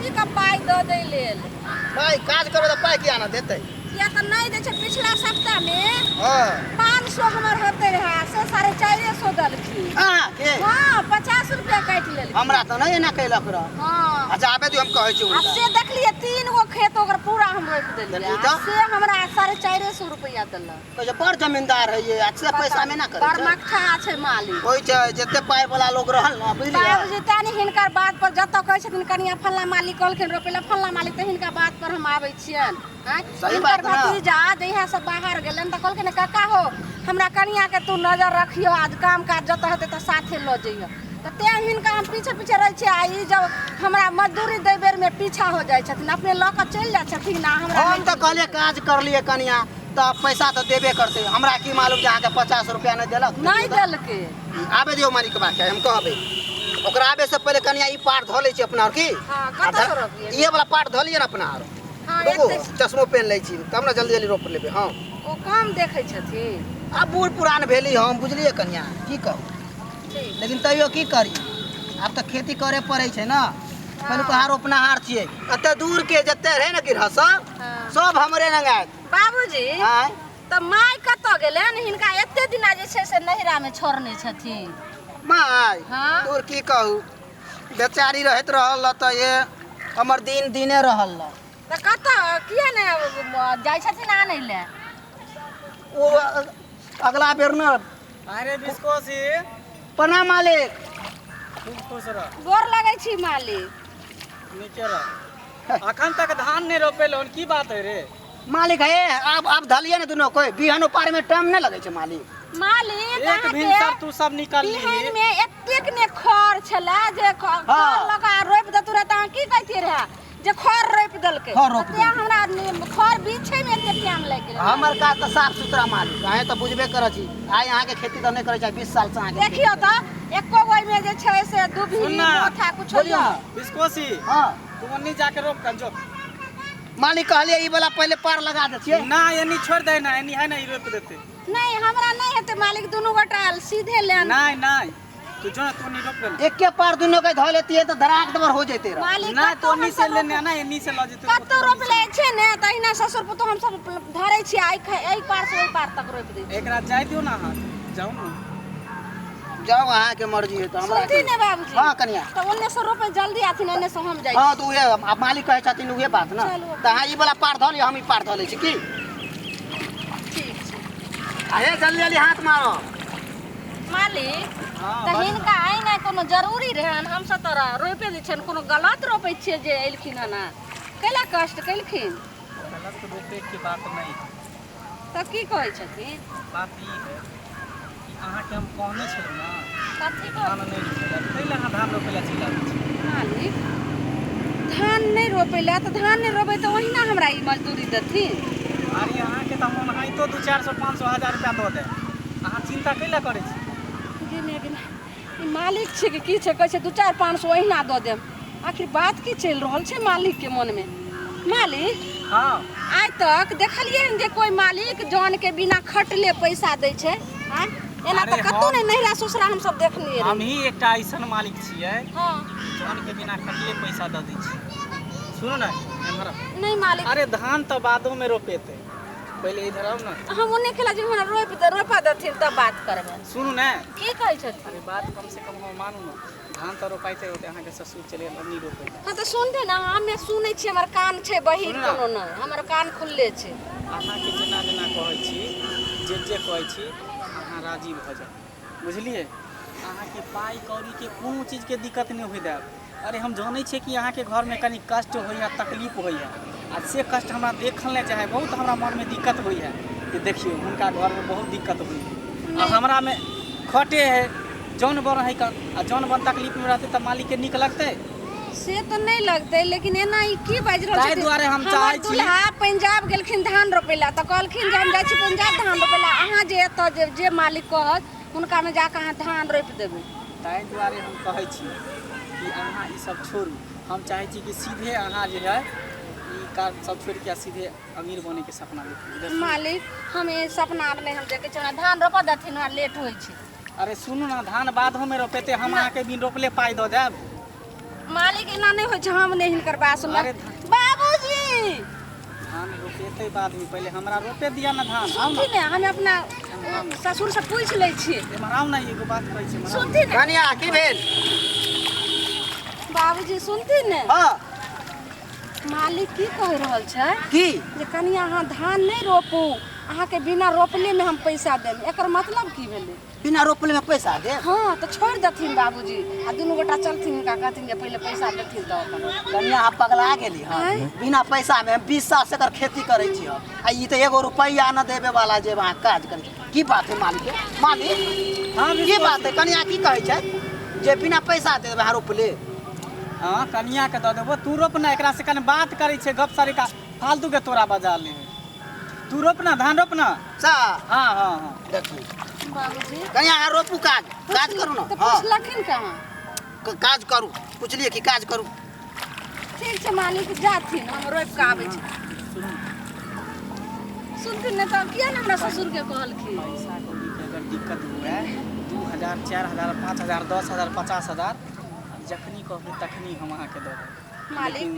बेसी के पाइ दऽ दै लेल। पाइ काज करबै तऽ पाइ किया ने देतै? किया तऽ नहि दै छै। पिछला सप्ताहमे 500 हमर होते रहे, से 450 देलखिन। अहाँके? हँ, 50 रुपया काटि लेलखिन। हमरा तऽ नहि एना कैलक रह। हँ। अच्छा, आबे दियौ, हम कहै छी आ हुनका। से देखलियै, 3 गो खेत ओकर पूरा हम रोपि देलियै। देखी आ तऽ। से हमरा 450 रुपया देलक। कहै छै बड़ जमींदार है ये, आ से पैसा मे ना करै बड़ छै। मक्खा छै मालिक। होइ छै, जते पाइ वाला लोग रहल ने, बुझलियै? बाबूजी, तें ने हिनकर बात पर जतऽ कहै छथिन कनिया फल्ला मालिक कहलखिन रोपै लए, फल्ला मालिक, तऽ हिनका बात पर हम आबै छियनि। आँय, सही हिनकर बात ने। भतीजा जहिया से बाहर गेलनि तऽ कहलखिन, काका हो, हमरा कनिया के तू नजर रखियो, आज काम काज जतऽ हेतै तऽ साथे लऽ जइहो। तऽ तें हिनका हम पीछे पीछे रहै छियै। आ ई जब हमरा मजदूरी दै बेरमे पीछा हो जाइ छथिन, अपने लऽ कऽ चलि जाइ छथिन आ हमरा हम नहि। तऽ कहलियै काज करलियै कनिया तऽ पैसा तऽ देबे करतै। हमरा की मालूम जे अहाँके 50 रुपया नहि देलक। नहि देलकै। आबे दियौ मालिक बात, हम कहबै ओकरा। आबे से पहिले कनिया ई पाट धऽ लै छी अपना आर की। हँ, कतऽ से रोपियै? इहे वाला पाट धऽ लिअ ने अपना आर। हँ। रुकू। एते चश्मो पेन लै छी तब ने जल्दी जल्दी रोप लेबै। हँ। ओ कम देखै छथिन। आब बूढ़ पुरान भेली हम, बुझलियै कनिया, की कहू? ठीक। लेकिन तैयो की करी, आब तऽ खेती करे पड़ै छै ने। पहिलुका रोपनाहार छियै। एते दूर के जते रहै ने गिरह सब, सब हमरे लग आयत। बाबूजी। आँय? तऽ माय कतऽ गेलनि? हिनका एते दिना जे छै से नैहरामे छोड़ने छथिन। माय? हँ। तोर की कहू, बेचारी रहैत रहल तऽ ये हमर दिन दिने रहल ल। तऽ कतऽ किया ने जाइ छथिन आनै लए? ओ अगला बेर ने। अरे बिस्कोसी। प्रणाम मालिक। खूब खुश रह। गोर लगै छी मालिक। नीके रह। अखन तक धान नहि रोपेलहुँ, की बात है रे? मालिक हे, आब आब धलियै ने दुनू कोइ, बिहन उपारे में टाइम नहि लगै छै मालिक। मालिक, एक अहाँके भिनसर तू सब निकल बिहन में एतेक ने खर छलै जे खर लऽ कऽ आ रोपि देतू रहै तऽ अहाँ की कहितियै रहए जे खर रोपि देलकै। खर रोपि तऽ तें हमरा खर बिछैमे एतेक टाइम लागि गेलै। हमर काज तऽ साफ सुथरा मालिक, अहें तऽ बुझबे करै छी। आइ अहाँके खेती तऽ नहि करै छी, 20 साल से अहाँके खेती देखियौ तऽ एको गो ओहिमे जे छै से दुभी सुन ना। मोथा कुछो। बोलियौ यऽ ने। बिस्कोसी। हँ। तू ओन्नी जाके रोप कर जो। मालिक, कहलियै ई वाला पहिले पार लगा दै छियै। ना, एनी छोड़ दे ना, एनी है ना, ई रोप देते। नहि, हमरा नहि हेतै मालिक, दुनू गोटा सीधे लेन। नहीं नहीं, तू जो ना, तू नहीं रोप ना। एके पार दुनू के धऽ लेतियै तऽ धराक दबर हो जैते रह। मालिक, ना, कतौ तो ओन्नी से हमसब लेने ना, एनी से लऽ जेतै। कतौ रोपि लै छै ने, तहिना ससुर पुतोह हमसब धरै छियै, एहि पार से ओहि पार तक रोपि दै छियै। एकरा जाय दियौ ना, अहाँ जाउ ना। जाउ, अहाँके मर्जी है तऽ हमरा सुनती की? ने बाबूजी? हँ कनिया। तऽ ओन्ने से रोपे जल्दी आथिन, एन्ने से हम जाइ। हँ, तऽ उहे आब मालिक कहै छथिन, उहे बात ने। चलू। तऽ अहाँ ई वाला पार धऽ लिअ, हम ई पार धऽ लै छी की। ठीक छै। आ हे, जल्दी जल्दी हाथ मारो। मालिक। हँ। तऽ बाजू। हिनका एनाइ कोनो जरूरी रहनि? हमसब तऽ रोपि दै छियनि, कोनो गलत रोपै छियै जे एलखिन हन? कैला कष्ट केलखिन? गलत रोपे के बात नहीं है। तऽ की कहै छथिन? बात ई है कि अहाँके हम कहने छलहुँ ने कथी? धान नहि रोपै लए, ताहि लए अहाँ धान रोपै लए चलि आबै छी। मालिक, धान नहि रोपै लए तऽ धान नहि रोपबै तऽ ओहिना हमरा ई मजदूरी देथिन? अरे, अहाँके तऽ हम ओनाहितो 2 400 500 1000 रुपया दऽ देब, अहाँ चिन्ता कै लए करै छी? गे गे, ई मालिक छै कि की छै? कहै छै 2 4 500 ओहिना दऽ देब। आखिर बात की चलि रहल छै मालिकके मनमे? मालिक। हँ। आइ तक देखलियै हन जे कोइ मालिक जौनके बिना खटले पैसा दै छै? आँय, एना तऽ अरे कतहु नहि नैहरा ससुरा हमसब देखलियै हम रहियै। ही एकटा ऐसन मालिक छियै जौनके बिना खटले पैसा दऽ दै छी। सुनू ने, एम्हर आउ। नहि मालिक। अरे, धान तऽ बादोमे रोपेतै, पहिले इधर आउ ने। हम ओन्ने खेला जे हमरा रोपि दे, रोपा देथिन तब बात करबै। सुनू ने। की कहै छथिन? अरे, बात कम से कम हम मानू ने, धान तऽ रोपाइते होतै, अहाँके ससुर चलि गेल नहि रोपै लए। हँ, तऽ सुनते ने, हमे सुनै छियै, हमर कान छै बहिर। सुनू ने। कोनो नहि, हमर कान खुलले छै। अहाँके जेना जेना कहै छी, जे जे कहै छी, अहाँ राजी भऽ जाउ, बुझलियै? अहाँके पाइ कौड़ीके कोनो चीजके दिक्कत नहि होइ देब। अरे, हम जानै छियै कि अहाँके घरमे कनि कष्ट होइए, तकलीफ होइए, आ से कष्ट हमरा देखल नहि चाहै। बहुत हमरा मनमे दिक्कत होइए कि देखियौ, हुनका घरमे बहुत दिक्कत होइए आ हमरामे खटे है। जौन बन है आ जौन बन तकलीफमे रहतै तऽ मालिकके नीक लगतै? से तऽ नहि लगतै, लेकिन एना ई की बाजि रहल ताहि छथिन? दुआरे हम हमर चाहै छी- दुल्हा पंजाब गेलखिन धान रोपै लए, तऽ कहलखिन जे हम जाइ छी पंजाब धान रोपै लए, अहाँ जे एतऽ जे जे मालिक कहत हुनकामे जाकऽ अहाँ धान रोपि देबै। ताहि दुआरे हम कहै छी कि अहाँ ई सब छोड़ू। हम चाहै छी कि सीधे अहाँ जे है ई काज सब छोड़िके आ सीधे अमीर बनैके सपना देखू। इधर सुनू। मालिक, हम ई सपना आर नहि हम देखै छी, हमरा धान रोपऽ देथिन, हमरा लेट होइ छै। अरे सुनू ने, धान बादोमे रोपेतै, हम अहाँके बिन रोपले पाइ दऽ देब। मालिक एना नहि होइ छै, हम नहि हिनकर बात सुनब। अरे बाबूजी धान रोपेतै बादमे, पहिले हमरा रोपे दिअ ने धान। आउ ने। सुनथिन ने, हम अपना ससुर से पूछि लै छी। एम्हर आउ ने, एगो बात कहै छी, एम्हर आउ। सुनथिन ने। कनिया की भेल? बाबूजी सुनथिन ने। हाँ। मालिक की कहि रहल छै? की? जे कनिया अहाँ धान नहि रोपू, अहाँके बिना रोपले में हम पैसा देब। एकर मतलब की भेलै? बिना रोपले में पैसा देब? हाँ, तऽ छोड़ि देथिन बाबूजी, आ दुनू गोटा चलथिन, हिनका कहथिन जे पहिले पैसा देथिन तऽ अपन। कनिया अहाँ पगला गेली? हँ। आँय? बिना पैसा में हम 20 साल से एकर खेती करै छी हम, आ ई तऽ एगो रुपैआ न देबे वाला जे अहाँ काज करै छी। की बात है मालिक? मालिक। हाँ, की बात है? कनिया की कहै छै जे बिना पैसा दे देबै अहाँ रोपले? हाँ, कनिया के दऽ देबो, तू रोप ना। एकरा से कने बात करै छै, गप सारी का फालतू के तोरा बजा ले। तू रोप ना, धान रोप ना। सा। हाँ हाँ हाँ। देखू बाबूजी। कनिया अहाँ रोपू, काज काज करू ने। तऽ हाँ। पुछलखिन कहाँ? काज करू, पुछलियै कि काज करू। ठीक छै मालिक, जाथिन, हम रोपि कऽ आबै छी। सुनथिन ने, तऽ किया ने हमरा ससुरके कहलखिन? पैसा कौड़ी के अगर दिक्कत हुए, 2000, 4000, 5000, 10,000, 50,000, जखनी कहबै तखनी हम अहाँके दऽ देब। मालिक। लेकिन